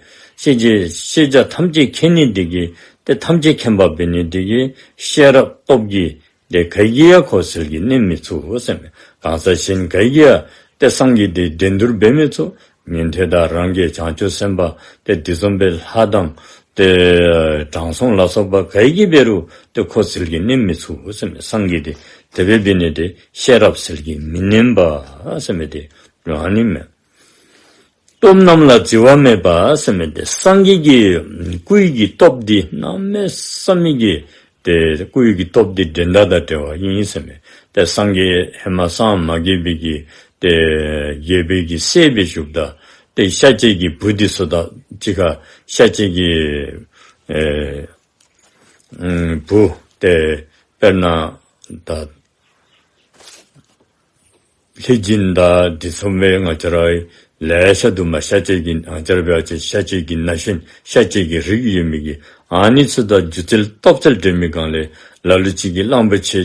ཤེས་བྱ་ཤེས་བྱ་ཐམས་ཅད་མཁྱེན་ནི་འདི་གིས་ཏེ་ཐམས་ཅད་མཁྱེན་པ་འབད་ནི་འདི་གིས་ཤེས་རབ་སྟོབས་ཀྱིས་ཏེ་ག་གིས་ཡང་ཁོ་ཟིལ་གྱིས་གནོན་མི་ཚུགས་ཟེར་མས། གང་ཟག་གཞན་ག་གིས་ཡང་ཏེ་སངས་རྒྱས་འདི་འགྲན་བསྡུར་འབད་མི་ཚུགས། ཉན་ཐོས་དང་རང་རྒྱལ་བྱང་ཆུབ་སེམས་དཔའ་ཏེ་དེ་བཟུམ་སྦེ་ལྷ་དང་ཏེ་དྲང་སྲོང་ལ་སོགས་པ་ག་གིས་འབད་རུང་ཏེ་ཁོ་ཟིལ་གྱིས་གནོན་མི་ཚུགས་ཟེར་མས། སངས་རྒྱས་འདི་དེ་སྦེ་འབད་ནི་འདི་ཤེས་རབ་ཟིལ་གྱིས་མི་ནོན་པ་ཟེར་མི་འདི་ཨ་ནི་མས། སྟོབས་རྣམས་ལ་བརྫི་བ་མེད་པ་ཟེར་མི་འདི་སངས་རྒྱས་ཀྱི་སྐུ་ཡི་གི་སྟོབས་འདི་གནམ་མེད་ས་མེད་ཀྱི་ཏེ་སྐུ་ཡི་གི་སྟོབས་འདི་འགྲན་ཟླ་དང་བྲལ་བ་ཨིན་ཟེར་མས། ཏེ་སངས་རྒྱས་ཧེ་མ་སངས་མ་རྒྱས་པའི་གི་ཏེ་རྒྱལ་པོའི་གི་སྲས་སྦེ་བཞུགསཔ་ད་ཏེ་ཤཱཀྱའི་གི་བུ་འདི་ཚུ་དང་གཅིག་ཁར་ཤཱཀྱའི་གི་ཨེ་ཨུམ་བུ་ཏེ་དཔེར་ན་ད་ལྷས་སྦྱིན་དང་དེ་བཟུམ་སྦེ་ང་བཅས་ར་ལེ་ཤ་འདུག་མས། ཤཱཀྱའི་གི་ང་བཅས་ར་འབད་བ་ཅིན་ཤཱཀྱའི་གི་ན་གཞོན་ཤཱཀྱའི་གི་རིགས་ཡོད་མི་གི་ཨ་ནི་ཚུ་དང་སྒྱུ་རྩལ་སྟོབས་རྩལ་འགྲན་མི་སྒང་ལས་ལ་ལུ་ཅིག་གིས་གླང་པོ་ཆེ་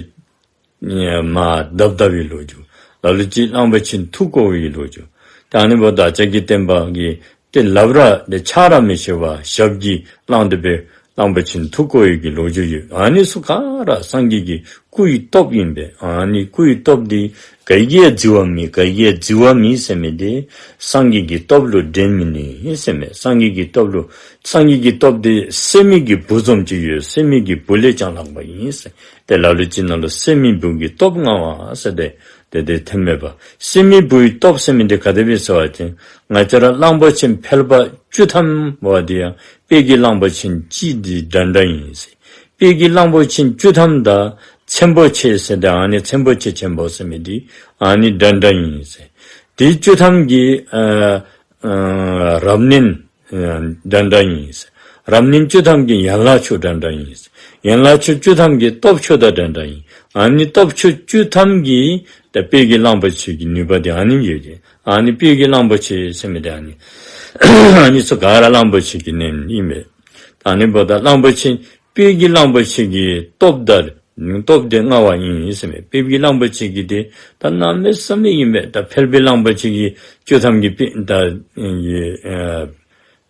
མར་བརྡབ་བརྡབ་པའི་ལོ་རྒྱུས། ལ་ལུ་ཅིག་གླང་པོ་ཆེ་ཐུག་བཀོ་བའི་ལོ་རྒྱུས། ད་ཨ་ནི་འབདཝ་ད་བདག་ཅག་གི་སྟོན་པ་གིས་ཏེ་ལགཔ་ར་ཏེ་ཕྱག་ར་མི་བཞེས་པར་ཞབས་ཀྱིས་བླངས་ཏེ་སྦེ་གླང་པོ་ཆེ་ཐུག་བཀོ་བའི་གི་ལོ་རྒྱུས་ཡོད། ཨ་ནི་ཚུ་ག་ར་སངས་རྒྱས་ཀྱི་ སྐུའི་སྟོབས་ཨིན་པས། ཨ་ནི་སྐུའི་སྟོབས་འདི་ག་གིས་ཡང་བརྫི་བ་མེད། ག་གིས་ཡང་བརྫི་བ་མེད་ཟེར་མི་འདི་སངས་རྒྱས་ཀྱི་སྟོབས་ལུ་འགྲན་མི་ནུས་ཟེར་མས། སངས་རྒྱས་ཀྱི་སྟོབས་ལུ་སངས་རྒྱས་ཀྱི་སྟོབས་འདི་སད་མི་གི་བུ་ཙམ་ཅིག་ཡོད། སད་མི་གི་བུ་ལས་ཀྱང་ལྷག་པ་ཨིན་ཟེར། ཏེ་ལ་ལུ་ཅིག་ནང་ལུ་སད་མི་བུ་གི་སྟོབས་མངའ་བ་ཟེར་ཏེ་ཏེ་ཏེ་ཐོནམ་མས་པ། སད་མི་བུའི་སྟོབས་ཟེར་མི་འདི་ག་དེ་སྦེ་ཟེར་བ་ཅིན་ང་བཅས་ར་གླང་པོ་ཆེ་ཕལ་པ་བཅུ་ཐམ་འབད་དེ་ཡང་དཔལ་གྱི་གླང་པོ་ཆེ་གཅིག་འདི་འདྲན་འདྲ་ཨིན་ཟེར། དཔལ་གྱི་གླང་པོ་ཆེ་བཅུ་ཐམ་དང་ཚན་པོ་ཆེ་ཟེར་ཏེ་ཨ་ནི་ཚན་པོ་ཆེ་ཆེན་པོ་ཟེར་མི་འདི་ཨ་ནི་འདྲན་འདྲ་ཨིན་ཟེར། དེ་བཅུ་ཐམ་གྱི་ཨ་ཨ་རབ་གནོན་ཨ་འདྲན་འདྲ་ཨིན་ཟེར། རབ་གནོན་བཅུ་ཐམ་གྱི་ཡན་ལག་མཆོག་འདྲན་འདྲ་ཨིན་ཟེར། ཡན་ལག་མཆོག་བཅུ་ཐམ་གྱི་སྟོབས་མཆོག་དང་འདྲན་འདྲ་ཨིན། ཨ་ནི་སྟོབས་མཆོག་བཅུ་ཐམ་གྱི་ད་དཔལ་གྱི་གླང་པོ་ཆེ་གི་ནུས་པ་འདི་ཨ་ནི་ཡོད་དེ། ཨ་ནི་དཔལ་གྱི་གླང་པོ་ཆེ་ཟེར་མི་འདི་ཨ་ནི་ཨ་ནི་ཚུ་ག་ར་གླང་པོ་ཆེ་གི་གནོན་ཨིན་པས། ཨ་ནི་འབདཝ་ད་གླང་པོ་ཆེ་དཔལ་གྱི་གླང་པོ་ཆེ་གི་སྟོབས་དང་སྟོབས་འདི་མངའ་བ་ཨིན་ཟེར་མས། དཔལ་གྱི་གླང་པོ་ཆེ་གི་འདི་ད་གནམ་མེད་ས་མེད་ཨིན་པས། ད་ཕལ་པའི་གླང་པོ་ཆེ་གི་བཅུ་ཐམ་གྱི་དཔལ་ད་ཨ་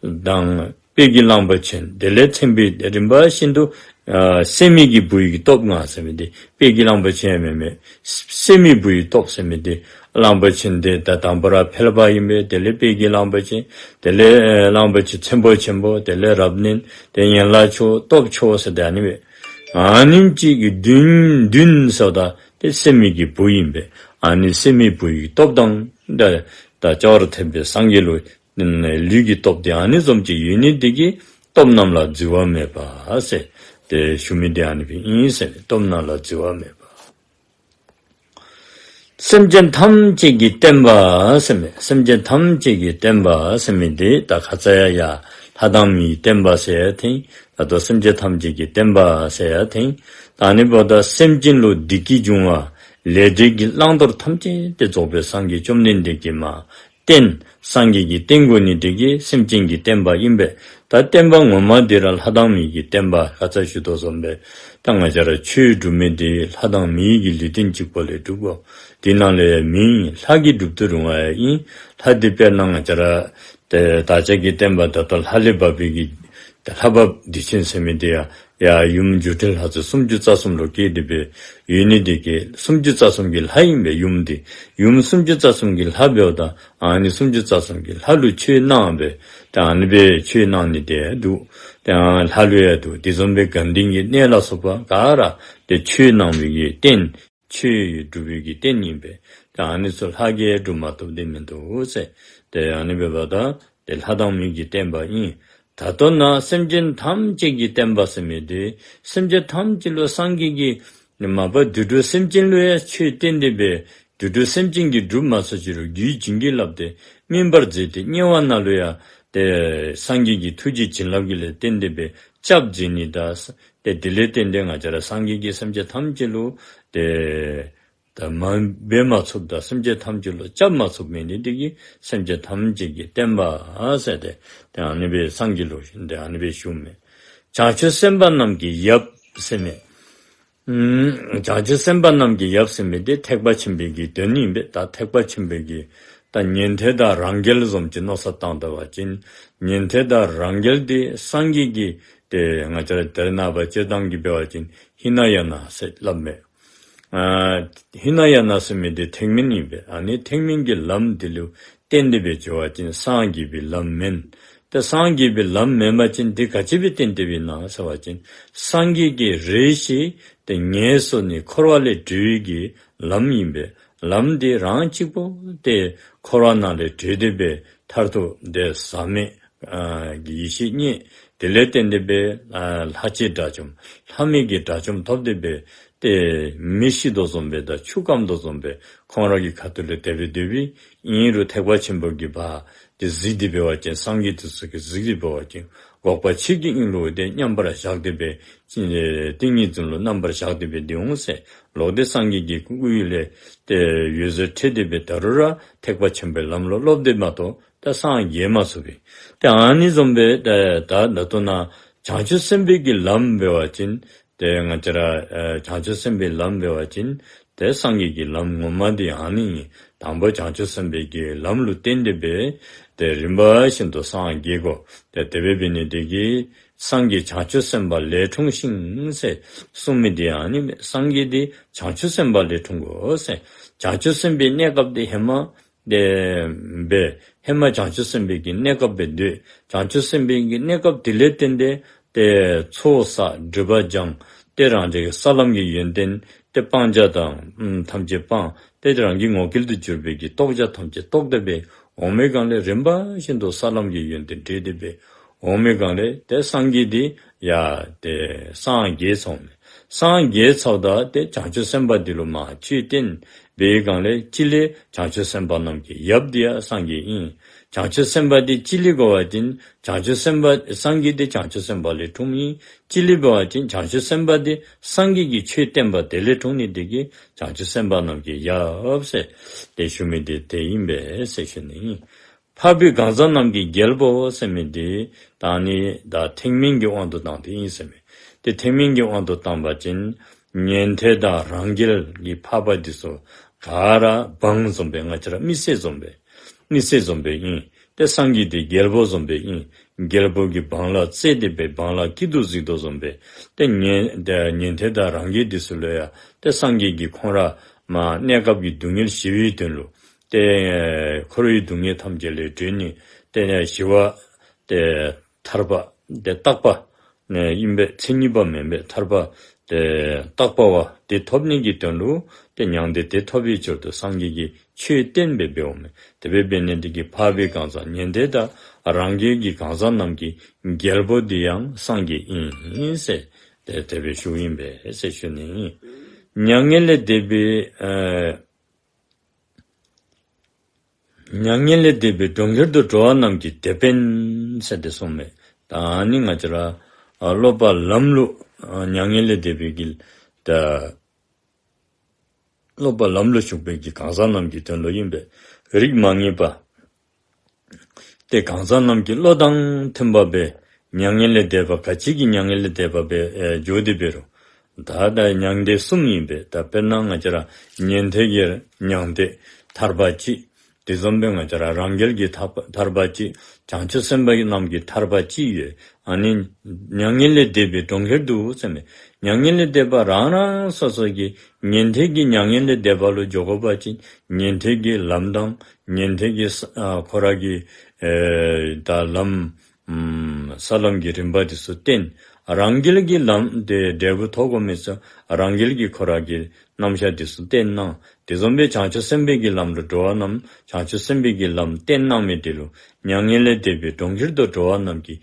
དང་དཔལ་གྱི་གླང་པོ་ཆེ་དེ་ལས་ཚན་པའི་རིམ་པ་བཞིན་དུ་ཨ་སད་མི་གི་བུ་ཡི་གི་སྟོབས་མངའ་ཟེར་མི་འདི་དཔལ་གྱི་གླང་པོ་ཆེ་ཡང་མེན་མས། སད་མི་བུ་ཡི་སྟོབས་ཟེར་མི་འདི་གླང་པོ་ཆེ་འདི་ད་དང་པ་ར་ཕལ་པ་ཨིན་པས། དེ་ལས་དཔལ་གྱི་གླང་པོ་ཆེ་དེ་ལས་ཨ་གླང་པོ་ཆེ་ཚན་པོ་ཆེན་པོ་དེ་ལས་རབ་གནོན་དེ་ཡན་ལག་མཆོག་སྟོབས་མཆོག་ཟེར་ཏེ་ཨ་ནི་སྦེ་ཨ་ནི་གཅིག་གིས་བདུན་བདུན་ཟེརཝ་ད་དེ་སད་མི་གི་བུ་ཨིན་པས། ཨ་ནི་སད་མི་བུ་ཡི་སྟོབས་དང་ད་ད་བྱ་བར་ཐལ་བའི་སངས་རྒྱས་ལུ་ལུས་ཀྱི་སྟོབས་འདི་ཨ་ནི་བཟུམ་ཅིག་ཡོད་ནི་འདི་གིས་སྟོབས་རྣམས་ལ་བརྫི་བ་མེད་པ་ཟེར་ཏེ་ཞུ་མི་འདི་ཨ་ནི་སྦེ་ཨིན་ཟེར། སྟོབས་རྣམས་ལ་བརྫི་བ་མེད་པ། སེམས་ཅན་ཐམས་ཅད་ཀྱི་བསྟན་པ་ཟེར་མི་སེམས་ཅན་ཐམས་ཅད་ཀྱི་བསྟན་པ་ཟེར་མི་འདི་ད་ཁ་ཙ་ཡང་ཡང་ལྷ་དང་མིའི་བསྟན་པ་ཟེར་ཡང་ཐོན། ད་ལྟོ་སེམས་ཅན་ཐམས་ཅད་ཀྱི་བསྟན་པ་ཟེར་ཡང་ཐོན། ད་ཨ་ནི་འབདཝ་ད་སེམས་ཅན་ལུ་བདེ་སྐྱིད་འབྱུང་བ་ལས་འབྲས་ཀྱི་བླང་དོར་ཐམས་ཅད་དེ་རྫོགས་པའི་སངས་རྒྱས་བཅོམ་ལྡན་འདས་ཀྱིས་མ་བསྟན། སངས་རྒྱས་ཀྱིས་བསྟན་དགོ་ནི་འདི་གིས་སེམས་ཅན་གྱི་བསྟན་པ་ཨིན་པས། ད་བསྟན་པ་ངོ་མ་འདི་ར་ལྷ་དང་མི་གི་བསྟན་པ་ཁ་ཙ་ཞུ་དོ་བཟུམ་སྦེ་ད་ང་བཅས་ར་ཆོས་སྒྲུབ་མི་འདི་ལྷ་དང་མི་གི་ལུས་རྟེན་གཅིག་པོ་ལས་སྒྲུབ་དགོ། འདི་ནང་ལས་མི་ལྷ་གིས་སྒྲུབ་ཏུ་རུང་བ་ཡང་ཨིན། ལྷ་འདི་དཔེར་ན་ང་བཅས་ར་ཏེ་བདག་ཅག་གི་བསྟན་པ་ད་ལྟོ་ལྷ་ལས་བབས་པའི་གི་ཏེ་ལྷ་བབས་བདེ་ཆེན་ཟེར་མི་འདི་ཡང་ཡང་ཡུམ་སྒྱུ་འཕྲུལ་ལྷ་མཛེས་སུམ་ཅུ་རྩ་གསུམ་ལུ་སྐྱེས་ཏེ་སྦེ་ཡོད་ནི་འདི་གིས་སུམ་ཅུ་རྩ་གསུམ་གྱི་ལྷ་ཨིན་པས། ཡུམ་འདི་ཡུམ་སུམ་ཅུ་རྩ་གསུམ་གྱི་ལྷ་འབདཝ་ད་ཨ་ནི་སུམ་ཅུ་རྩ་གསུམ་གྱི་ལྷ་ལུ་ཆོས་གནང་སྦེ་ད་ཨ་ནི་སྦེ་ཆོས་གནང་ནི་འདི་འདུག། ཏེ་ལྷ་ལུ་ཡང་འདུག། དེ་བཟུམ་སྦེ་དགའ་ལྡན་གྱི་གནས་ལ་སོགས་པ་ག་ར་ཏེ་ཆོས་གནང་བའི་གི་རྟེན་ཆོས་སྒྲུབ་པའི་གི་རྟེན་ཨིན་པས། ཏེ་ཨ་ནི་ཚུ་ལྷ་གིས་སྒྲུབ་མ་བཏུབ་སྟེ་མིན་འདུག་ཟེར། ཏེ་ཨ་ནི་འབདཝ་ད་ཏེ་ལྷ་དང་མི་གི་བསྟན་པ་ཨིན། ད་ལྟོ་ན་སེམས་ཅན་ཐམས་ཅད་ཀྱི་བསྟན་པ་ཟེར་མི་འདི་སེམས་ཅན་ཐམས་ཅད་ལུ་སངས་རྒྱས་ཀྱིས་མ་པ་དུད་འགྲོ་སེམས་ཅན་ལུ་ཡང་ཆོས་བསྟན་ཏེ་སྦེ་དུད་འགྲོ་སེམས་ཅན་གྱིས་སྒྲུབ་མ་ཚུགས་ཅི་རུང་རྒྱུད་བྱིན་གྱིས་བརླབས་ཏེ་སྨིན་པར་མཛད་དེ་དམྱལ་བ་ནང་ལུ་ཡང་ཏེ་སངས་རྒྱས་ཀྱི་ཐུགས་རྗེ་བྱིན་རླབས་ཀྱི་ལས་བརྟེན་ཏེ་སྦེ་སྐྱབས་མཛད་ནི་དང་ཏེ་དེ་ལས་བརྟེན་ཏེ་ང་བཅས་ར་སངས་རྒྱས་ཀྱིས་སེམས་ཅན་ཐམས་ཅད་ལུ་ཏེ་ད་མ་འབད་མ་ཚུགསཔ་དང་སེམས་ཅན་ཐམས་ཅད་ལུ་སྐྱབས་མ་ཚུགསཔ་མེད་ནི་འདི་གིས་སེམས་ཅན་ཐམས་ཅད་ཀྱི་བསྟན་པ་ཟེར་ཏེ་ཏེ་ཨ་ནི་སྦེ་སངས་རྒྱས་ལུ་ཏེ་ཨ་ནི་སྦེ་ཞུཝ་མས། བྱང་ཆུབ་སེམས་དཔའ་རྣམས་ཀྱི་ཡབ་ཟེར་མི་ཨམ་བྱང་ཆུབ་སེམས་དཔའ་རྣམས་ཀྱི་ཡབ་ཟེར་མི་འདི་ཐེག་པ་ཆེན་པོའི་གི་དོན་ཨིན་པས། ད་ཐེག་པ་ཆེན་པོའི་གི་ད་ཉན་ཐོས་དང་རང་རྒྱལ་བཟུམ་ཅིག་མནོ་བསམ་བཏང་ད་པ་ཅིན་ཉན་ཐོས་དང་རང་རྒྱལ་འདི་སངས་རྒྱས་ཀྱིས་ཏེ་ང་བཅས་ར་ཏེ་ནངས་པ་སྤྱིར་བཏང་གི་འབད་བ་ཅིན་ཧི་ན་ཡ་ན་ཟེར་སླབ་མས། ཨ་ཧི་ན་ཡ་ན་ཟེར་མི་འདི་ཐེག་དམན་ཨིན་པས། ཨ་ནི་ཐེག་དམན་གྱི་ལམ་འདི་ལུ་བརྟེན་ཏེ་སྦེ་འགྱོ་བ་ཅིན་སངས་རྒྱས་པའི་ལམ་མེན། ཏེ་སངས་རྒྱས་པའི་ལམ་མེན་པ་ཅིན་འདི་ག་ཅི་སྦེ་བརྟེན་ཏེ་སྦེ་ཨིན་ན་ཟེར་བ་ཅིན་སངས་རྒྱས་ཀྱིས་རེ་ཞིག་ཏེ་ངལ་གསོ་ནི་འཁོར་བ་ལས་གྲོལ་གྱི་ལམ་ཨིན་པས། ལམ་འདི་རང་གཅིག་པོ་ཏེ་འཁོར་བ་ནང་ལས་གྲོལ་ཏེ་སྦེ་མཐར་ཐུག་ཏེ་ཟག་མེད་ཨ་གི་ཡེ་ཤེས་རྙེད། དེ་ལས་བརྟེན་ཏེ་སྦེ་ཨ་ལྷ་བཅས་དགྲ་བཅོམ་ལྷ་མི་གི་དགྲ་བཅོམ་ཐོབ་སྟེ་སྦེ་ཏེ་མེ་ཤི་དོ་བཟུམ་སྦེ་དང་ཆུ་སྐམ་དོ་བཟུམ་སྦེ་ཁོང་ར་གི་ཁ་ཐུག་ལས་དེ་སྦེ་སྡོད་པའི་ཨིན་རུང་ཐེག་པ་ཆེན་པོ་གི་བར་དེ་གཟིགས་ཏེ་འབད་བ་ཅིན་སངས་རྒྱས་དེ་ཚུ་གིས་གཟིགས་ཏེ་འབད་བ་ཅིན་འགོག་པ་ཆོས་ཀྱི་དབྱིངས་ལུ་ཏེ་མཉམ་པར་བཞག་སྟེ་སྦེ་ཏིང་ངེ་འཛིན་ལུ་རྣམ་པར་བཞག་སྟེ་སྦེ་སྡོད་འོང་ཟེར། ལོག་སྟེ་སངས་རྒྱས་ཀྱི་སྐུ་ཡི་ལས་ཏེ་འོད་ཟེར་འཕྲོས་ཏེ་སྦེ་ད་རུང་ར་ཐེག་པ་ཆེན་པོའི་ལམ་ལུ་སློབ་སྟེ་མ་གཏོགས་ད་སངས་རྒྱས་མ་ཚུགས་པས། ཏེ་ཨ་ནི་བཟུམ་སྦེ་ད་ད་ད་ལྟོ་ན་བྱང་ཆུབ་སེམས་དཔའི་གི་ལམ་འབད་བ་ཅིན་ཏེ་ང་བཅས་ར་ཨ་བྱང་ཆུབ་སེམས་དཔའི་ལམ་འབད་བ་ཅིན་ཏེ་སངས་རྒྱས་ཀྱི་ལམ་ངོ་མ་འདི་ཨ་ནི་ཨིན། དང་པོ་བྱང་ཆུབ་སེམས་དཔའི་གི་ལམ་ལུ་བརྟེན་ཏེ་སྦེ་ ཏེ་རིམ་པ་བཞིན་དུ་སངས་རྒྱས་དགོ། ཏེ་དེ་སྦེ་འབད་ནི་དེ་གིས་སངས་རྒྱས་བྱང་ཆུབ་སེམས་དཔའ་ལས་འཁྲུངས་ཤིང་ཟེར་གསུངས་མི་དེ་ཨ་ནི་སངས་རྒྱས་དེ་བྱང་ཆུབ་སེམས་དཔའ་ལས་འཁྲུངས་དགོ་ཟེར། བྱང་ཆུབ་སེམས་དཔའི་གནས་སྐབས་དེ་ཧེ་མ་ཏེ་སྦེ་ཧེ་མ་བྱང་ཆུབ་སེམས་དཔའི་གི་གནས་སྐབས་སྦེ་སྡོད། བྱང་ཆུབ་སེམས་དཔའི་གི་གནས་སྐབས་དེ་ལས་བརྟེན་ཏེ་ཏེ་ཚོགས་བསགས་སྒྲིབ་པ་སྦྱང་། ཏེ་རང་རྒྱལ་གྱི་ས་ལམ་གྱི་ཡོན་ཏན་ཏེ་སྤང་བྱ་དང་ཐམས་ཅད་སྤང་། ཏེ་རང་གི་ངོ་སྐལ་དུ་གྱུར་པའི་གི་རྟོགས་བྱ་ཐམས་ཅད་རྟོགས་ཏེ་སྦེ་འོང་མི་སྒང་ལས་རིམ་པ་བཞིན་དུ་ས་ལམ་གྱི་ཡོན་ཏན་འདྲེས་ཏེ་སྦེ་འོང་མི་སྒང་ལས་ཏེ་སངས་རྒྱས་དེ་ཡ་ཏེ་སངས་རྒྱས་ཚརཝ་མས། སངས་རྒྱས་ཚརཝ་ད་ཏེ་བྱང་ཆུབ་སེམས་དཔའ་དེ་ལུ་མར་ཆོས་བསྟན་པའི་སྒང་ལས་ཅི་ལས་བྱང་ཆུབ་སེམས་དཔའ་རྣམས་ཀྱི་ཡབ་དེ་ཡང་སངས་རྒྱས་ཨིན། བྱང་ཆུབ་སེམས་དཔའ་དེ་ཅི་ལས་དགོ་པ་ཅིན་བྱང་ཆུབ་སེམས་དཔའ་སངས་རྒྱས་དེ་བྱང་ཆུབ་སེམས་དཔའ་ལས་འཁྲུངསམ་ཨིན། ཅི་ལས་འབད་བ་ཅིན་བྱང་ཆུབ་སེམས་དཔའ་དེ་སངས་རྒྱས་ཀྱི་ཆོས་བསྟན་པ་དེ་ལས་འཁྲུངས་ནི་དེ་གིས་བྱང་ཆུབ་སེམས་དཔའ་རྣམས་ཀྱི་ཡབ་ཟེར་ཏེ་ཞུ་མི་དེ་དེ་ཨིན་པས་ཟེར་ཞུ་ནི་ཨིན། འཕགས་པའི་གང་ཟག་རྣམས་ཀྱི་རྒྱལ་པོ་ཟེར་མི་དེ་ད་ནི་ད་ཐེག་དམན་གྱི་དབང་དུ་བཏང་སྟེ་ཨིན་ཟེར་མས། ཏེ་ཐེག་དམན་གྱི་དབང་དུ་བཏང་པ་ཅིན་ཉན་ཐོས་དང་རང་རྒྱལ་གྱི་འཕགས་པ་དེ་ཚུ་ག་ར་འབངས་བཟུམ་སྦེ་ང་བཅས་ར་མི་སེར་བཟུམ་སྦེ་མི་སེར་བཟུམ་སྦེ་ཨིན། ཏེ་སངས་རྒྱས་དེ་རྒྱལ་པོ་བཟུམ་སྦེ་ཨིན། རྒྱལ་པོ་གིས་འབངས་ལ་བརྩེ་སྟེ་སྦེ་འབངས་ལ་སྐྱིད་སྡུག་གཟིགས་དོ་བཟུམ་སྦེ་ཏེ་ཉན་ཏེ་ཉན་ཐོས་དང་རང་རྒྱལ་དེ་ཚུ་ལུ་ཡང་ཏེ་སངས་རྒྱས་ཀྱིས་ཁོང་ར་མར་གནས་སྐབས་ཀྱི་སྡུག་བསྔལ་ཞི་བའི་དོན་ལུ་ཏེ་འཁོར་བའི་སྡུག་བསྔལ་ཐམས་ཅད་ལས་གྲོལ་ནི་ཏེ་ཞི་བ་ཏེ་ཐར་པ་ཏེ་རྟག་པ་ཨིན་པས། མཚན་ཉིད་པ་མེན་པའི་ཐར་པ་ཏེ་རྟག་པ་བ་དེ་ཐོབ་ནི་གི་དོན་ལུ་ཏེ་མྱང་འདས་དེ་ཐོབ་པའི་ཕྱིར་དུ་སངས་རྒྱས་ཀྱིས་ཆོས་བསྟན་པའི་འབདཝ་མས། དེ་སྦེ་འབད་ནི་དེ་གིས་འཕགས་པའི་གང་ཟག་ཉན་ཐོས་དང་རང་རྒྱལ་གྱི་གང་ཟག་རྣམས་ཀྱི་རྒྱལ་པོ་དེ་ཡང་སངས་རྒྱས་ཨིན་ཟེར་ཏེ་དེ་སྦེ་ཞུཝ་ཨིན་པས་ཟེར་ཞུ་ནི། མྱ་ངན་ལས་འདས་པའི་ཨ་མྱ་ངན་ལས་འདས་པའི་གྲོང་ཁྱེར་དུ་འགྲོ་བ་རྣམས་ཀྱི་དེད་དཔོན་ཟེར་ཏེ་གསུངས་མས། ད་ཨ་ནི་ང་བཅས་ར་ཨ་སློབ་པ་ལམ་ལུ་ཨ་མྱ་ངན་ལས་འདས་པའི་གི་ད་སློབ་པ་ལམ་ལུ་ཞུགས་པའི་གི་གང་ཟག་རྣམས་ཀྱི་དོན་ལུ་ཨིན་པས། རིགས་མ་ངེས་པ་ཏེ་གང་ཟག་རྣམས་ཀྱི་བློ་དང་མཐུན་པ་སྦེ་མྱ་ངན་ལས་འདས་པ་ག་ཅི་གི་མྱ་ངན་ལས་འདས་པ་སྦེ་ཨེ་འགྱོ་སྟེ་འབད་རུང་ད་ད་མྱང་འདས་གསུམ་ཨིན་པས། ད་དཔེར་ན་ང་བཅས་ར་ཉན་ཐོས་ཀྱི་མྱང་འདས་ཐར་པ་གཅིག། དེ་བཟུམ་སྦེ་ང་བཅས་ར་རང་རྒྱལ་གྱི་ཐར་པ་ཐར་པ་གཅིག། བྱང་ཆུབ་སེམས་དཔའ་རྣམས་ཀྱི་ཐར་པ་གཅིག་ཡོད། ཨ་ནི་མྱ་ངན་ལས་འདས་པའི་གྲོང་ཁྱེར་དུ་ཟེར་མས། མྱ་ངན་ལས་འདས་པ་རང་རང་སོ་སོ་གི་ཉན་ཐོས་ཀྱི་མྱ་ངན་ལས་འདས་པ་ལུ་འགྱོ་དགོ་པ་ཅིན་ཉན་ཐོས་ཀྱི་ལམ་དང་ཉན་ཐོས་ཀྱི་ས་ཨ་ཁོ་ར་གི་ཨེ་ད་ལམ་ཨམ་ས་ལམ་གྱི་རིམ་པ་དེ་ཚུ་བསྟན། རང་རྒྱལ་གྱི་ལམ་དེ་འབྲས་བུ་ཐོབ་དགོ་མི་ཚུ་རང་རྒྱལ་གྱི་ཁོ་ར་གི་རྣམ་གཞག་དེ་ཚུ་བསྟན་གནང་། དེ་བཟུམ་སྦེ་བྱང་ཆུབ་སེམས་དཔའི་གི་ལམ་ལུ་འགྲོ་བ་རྣམས་བྱང་ཆུབ་སེམས་དཔའི་གི་ལམ་བསྟན་གནང་མི་དེ་ལུ་མྱ་ངན་ལས་འདས་པའི་གྲོང་ཁྱེར་དུ་འགྲོ་བ་རྣམས་ཀྱི་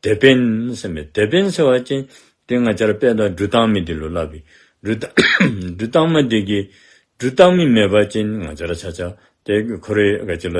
དེད་དཔོན་ཟེར་མས། དེད་དཔོན་ཟེར་བ་ཅིན་ཏེ་ང་བཅས་ར་དཔེ་ད་གྲུ་བཏང་མི་དེ་ལུ་སླབ་པས། གྲུ་བཏང་གྲུ་བཏང་མི་དེ་གིས་གྲུ་བཏང་མི་མེད་པ་ཅིན་ང་བཅས་ར་ཆ་ཁྱབ་ཏེ་ཁོ་རའི་ག་ཅི་ལོ།